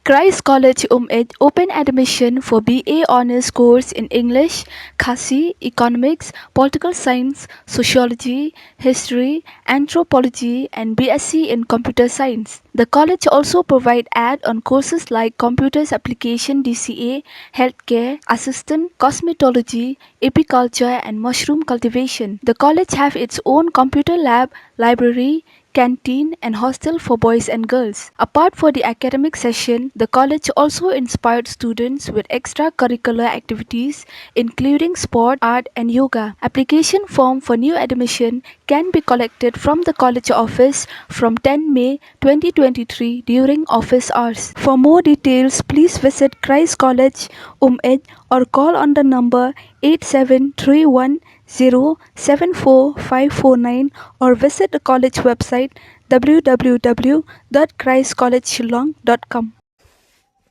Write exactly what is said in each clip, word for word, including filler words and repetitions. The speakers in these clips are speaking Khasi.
Christ College Umej open admission for B A Honours course in English, Khasi, Economics, Political Science, Sociology, History, Anthropology, and B S c in Computer Science. The college also provide add-on courses like Computers Application D C A, Healthcare Assistant, Cosmetology, Apiculture, and Mushroom Cultivation. The college have its own computer lab, library, canteen, and hostel for boys and girls. Apart for the academic session, the college also inspired students with extracurricular activities, including sport, art, and yoga. Application form for new admission can be collected from the college office from ten May twenty twenty-three during office hours. For more details, please visit Christ College Umej or call on the number eight seven three one zero seven four five four nine or visit the college website w w w dot christ college shillong dot com.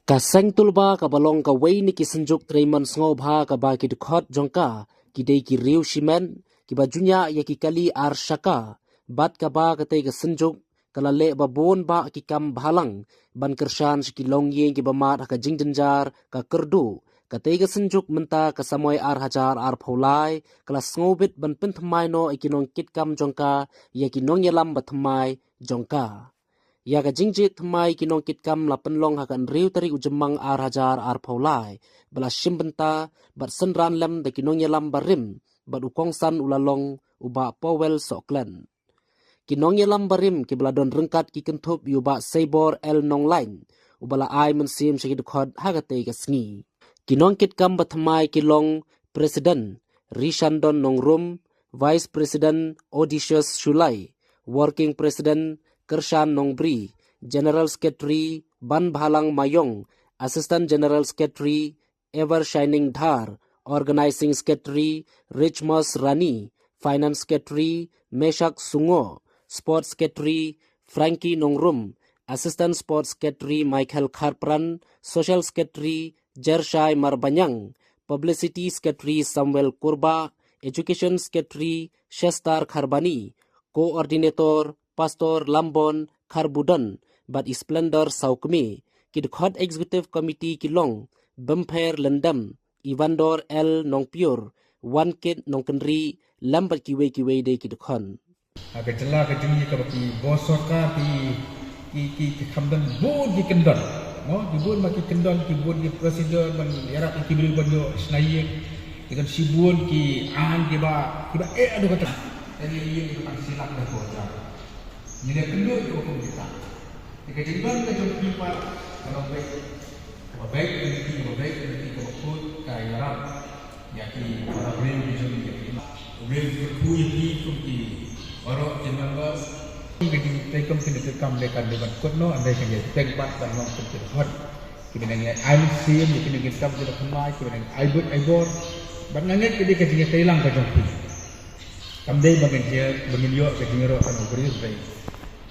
Ka seng tulba kaba long kawei na ki synjuk treimon sngewbha kaba ki dkhot jong ka ki dei ki riew shimen kiba ju ñiah ïa ki kali ar shaka, bad kaba katei ka synjuk ka la leh ba bun bah ki kam bhalang ban kyrshan sha ki longïing kiba mad ha ka jingjynjar ka kyrduh. Katei ka synjuk mynta ka samoi ar hajar arphew lai ka la sngewbit ban pynthymmai noh ïa ki nongkitkam jong ka ïa ki nongïalam ba thymmai jong ka. Ïa ka jingjied thymmai ki nongkitkam la pynlong ha ka hynriew tarik u Jymmang ar hajar arphew lai ba la shim bynta bad synran lem da ki nongïalam barim bad u kongsan u la long u Bah Powell Sohklen. Ki nongïalam barim kiba la don ryngkat ki kynthup ïa u Bah Seibor L Nonglain uba la ai mynsiem sha ki dkhot ha katei ka sngi. Ki nongkitkam ba thymmai ki long President Rishandon Nongrum, Vice President Odysseus Shullai, Working President Kyrshan Nongbri, General Secretary Banbhalang Mayong, Assistant General Secretary Ever Shining Dhar, Organizing Secretary Richmos Rani, Finance Secretary Meshak Sungo, Sports Secretary Frankie Nongrum, Assistant Sports Secretary Michael Kharpran, Social Secretary Jershai Marbanyang, Publicity Secretary Samuel Kurba, Education Secretary Shestar Kharbani, Coordinator Pastor Lambon Kharbudon bad i Splendor Saukmi. Ki dkhot Executive Committee ki long Bempher Lyndem, Ivandor L Nongpior, Wankit Nongkynrih, lem bad kiwei kiwei de ki dkhot. Ha ka jylla ka jong ngi kaba ki bor sorkar ki ki ki ki kham don bun ki kyndon. Mo, ki bun ma ki kyndon, ki bun ki procedure ban ïarap ïa ki briew ban ïoh shna ïing. Ki don shibun ki aiñ kiba kiba eh ado kata. Tang ïa ïing kiba tang shilak da ko ja. Ngi ne kynduh ïa ka hukum kita. Te ka jingdon ka jong phi pat ka long beit. Kaba beit ka lynti, kaba beit ka lynti, kaba khuid ka ïarap ïa ki para briew ki jong ngi, ïa ki. U Blei un kyrkhu ïa phi kum ki baroh ki members. Ka jingtrei kum kine ki kam ne kan dei ban kut noh, hynrei kan ïa teng pat ban long kum ki dkhot. Kiba nang ïa ai mynsiem ïa kine ki kam kiba thymmai, kiba nang ai buit ai bor. Bad nga ngeit ka dei ka jingïatreilang ka jong phi. Kam dei ba ngin ïa, ba ngin ïoh ka jingïaroh kan u briew, hynrei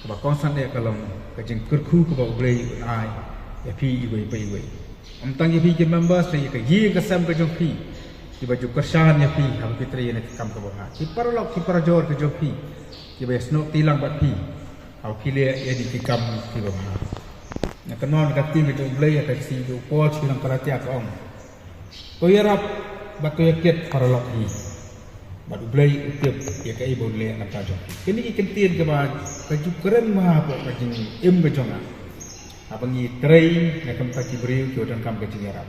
kaba kongsan eh ka long ka jingkyrkhu kaba U Blei un ai ïa phi iwei pa iwei. Ym tang ïa phi ki members, hynrei ïa ka ïing ka sem ka jong phi, kiba ju kyrshan ïa phi haba phi trei ïa kane ka kam kaba bha. Ki paralok ki parajor ka jong phi kiba ïasnoh kti lang bad phi haba phi leh ïa kine ki kam kiba bha. Nga kynmaw na ka ktien ka jong U Blei ha ka shithi jong u Paul sha ki nong Galatia, ka ong: To ïarap bad to ïakit paralok hi. Bad U Blei u tip ïa kaei ba un leh na ka bynta jong phi. Kine ki kyntien kiba ka ju kren bha hapoh ka jingim ka jong nga. Haba ngi trei na ka bynta ki briew kiba donkam ka jingïarap,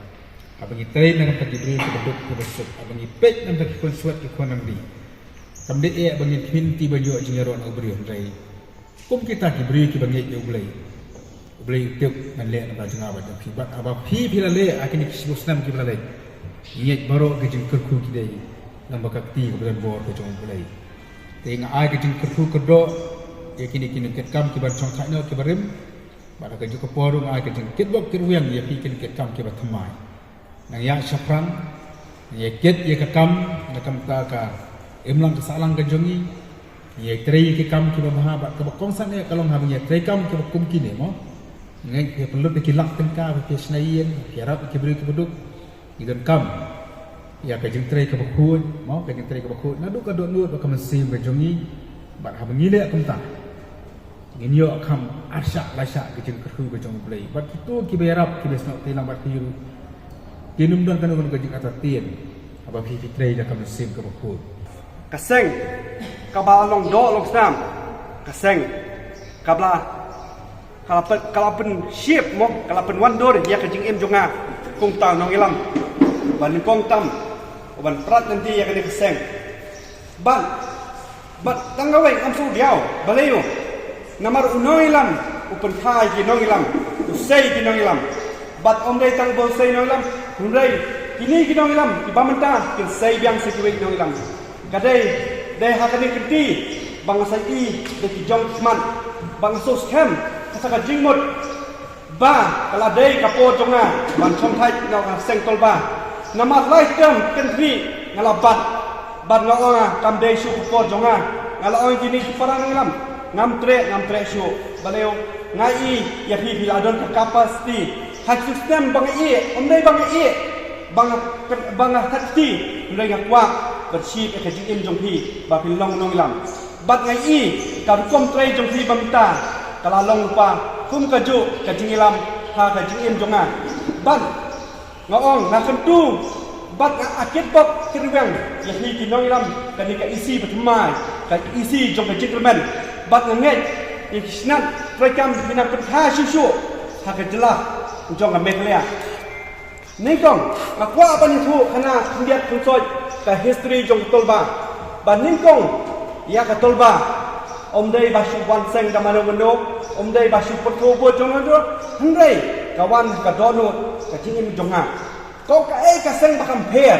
haba ngi trei na ka bynta ki briew kiba duk kiba suk, haba ngi peit na ka bynta ki khun swet ki khun nongdie, kam dei eh ba ngin khmih lynti ban ïoh jingïaroh na u briew, hynrei kum kita ki briew kiba ngeit ïa U Blei, U Blei u tip ngan leh na ka bynta jong nga bad jong phi. Bad haba phi phi la leh ha kine ki shiphew snem kiba la leit, ngi ngeit baroh ki jingkyrkhu ki dei lyngba ka kti kaba donbor ka jong U Blei. Te nga ai ka jingkyrkhu kyrdoh ïa kine ki nongkitkam kiban shongthait noh kiba rim. Bad ha kajuh ka por ruh nga ai ka jingkitbok kitrwiang ïa phi ki nongkitkam kiba thymmai. Nang ïa shaphrang, nang ïa kit ïa ka kam na ka bynta ka imlang ka sahlang ka jong ngi. Nang ïa trei ïa ki kam kiba bha, bad kaba kongsan eh ka long haba ngi ïa trei kam kiba kum kine, mo. Ngi ïa pynlut ïa ki lak tyngka, ba phi shna ïing, phi ïarap ïa ki briew kiba duk. Ngi donkam ïa ka jingtrei kaba khuid, mo, ka jingtrei kaba khuid naduh ka dohnud bad ka mynsiem ka jong ngi. Bad haba ngi leh kumta, Ngin ïoh kham arshah lashah ka jingkyrkhu ka jong U Blei. Bad kito kiba ïarap, kiba snoh tei lang bad ki ruh, kin ym don kano kano ka jingartatien haba phi phi trei da ka mynsiem kaba khuid. Ka seng kaba long doh long snam, ka seng kaba la, ka la pyn, ka la pynship mo, ka la pynwandur ïa ka jingim jong nga kum uta u nongïalam ba nyngkong tam u ban prat lynti ïa kane ka seng. Bad, bad tang kawei ngam sngewdiaw, balei u? Namar u nongïalam u pynthai ki nongïalam, u sei ki nongïalam. Bad ym dei tang ba u sei nongïalam, hynrei kine ki nongïalam kiba mynta kin sei biang sa kiwei ki nongïalam. Ka dei, dei ha kane ka kynti ba nga sa ïohi da ki jong ki khmat, ba nga sngewskhem ha ka jingmut ba ka la dei ka por jong nga ban shongthait na ka seng Tolba. Namar lai term kynthih nga la bat, bad nga ong nga kam dei shuh ka por jong nga. Nga la ong ïa kine ki para nongïalam, ngam treh, ngam treh shuh. Balei u? Nga ïohi ïa phi, phi la don ka capacity. Ha ki snem ba nga ïeh, ym dei ba nga ïeh, ba nga, ba nga thait kti, hynrei nga kwah ban shim ïa ka jingim jong phi ba phin long nongïalam. Bad nga ïohi ka rukom trei jong phi ba mynta ka la long lypa kum kajuh ka jingïalam ha ka jingim jong nga. Bad nga ong nga kyntu bad nga akit bok kyrwiang ïa phi ki nongïalam, kane ka E C ba thymmai, ka E C jong ka jingkyrmen. Bad nga ngeit ïa ki shnat treikam ki nang pynthai shuh shuh ha ka jylla jong ka Meghalaya. Nyngkong, nga kwah ban ïathuh khana khyndiat khynsoit ka history jong ka Tolba. Ba nyngkong ïa ka Tolba ym dei ba shu wan seng da mano mano, ym dei ba shu pyrthuh bud jong mano, hynrei ka wan ka dohnud ka jingim jong nga. Ko kaei ka seng ba kam pher.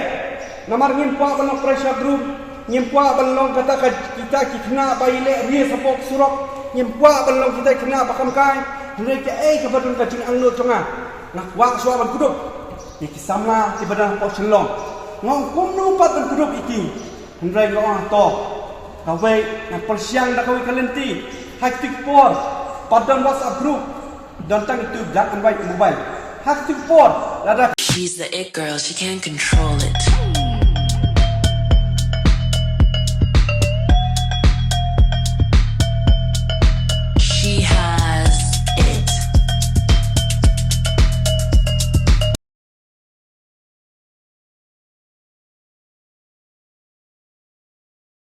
Namar ngim kwah ban long pressure group, ngim kwah ban long kata ka kita ki khynnah ba ïaleh ri hapoh surok, ngim kwah ban long kita ki khynnah ba kam kai, hynrei kaei kaba don ka jingangnud jong nga. Nga kwah shuwa ban kdup ïa ki samla kiba don hapoh Shillong. Nga ong kumno pat ban kdup ïa ki. Hynrei nga ong to, kawei nga pyrshang da kawei ka lynti. Ha kito ki por pat don WhatsApp group, don tang ïa ki black and white mobile. Ha kito ki por lada She's the it girl, she can't control it.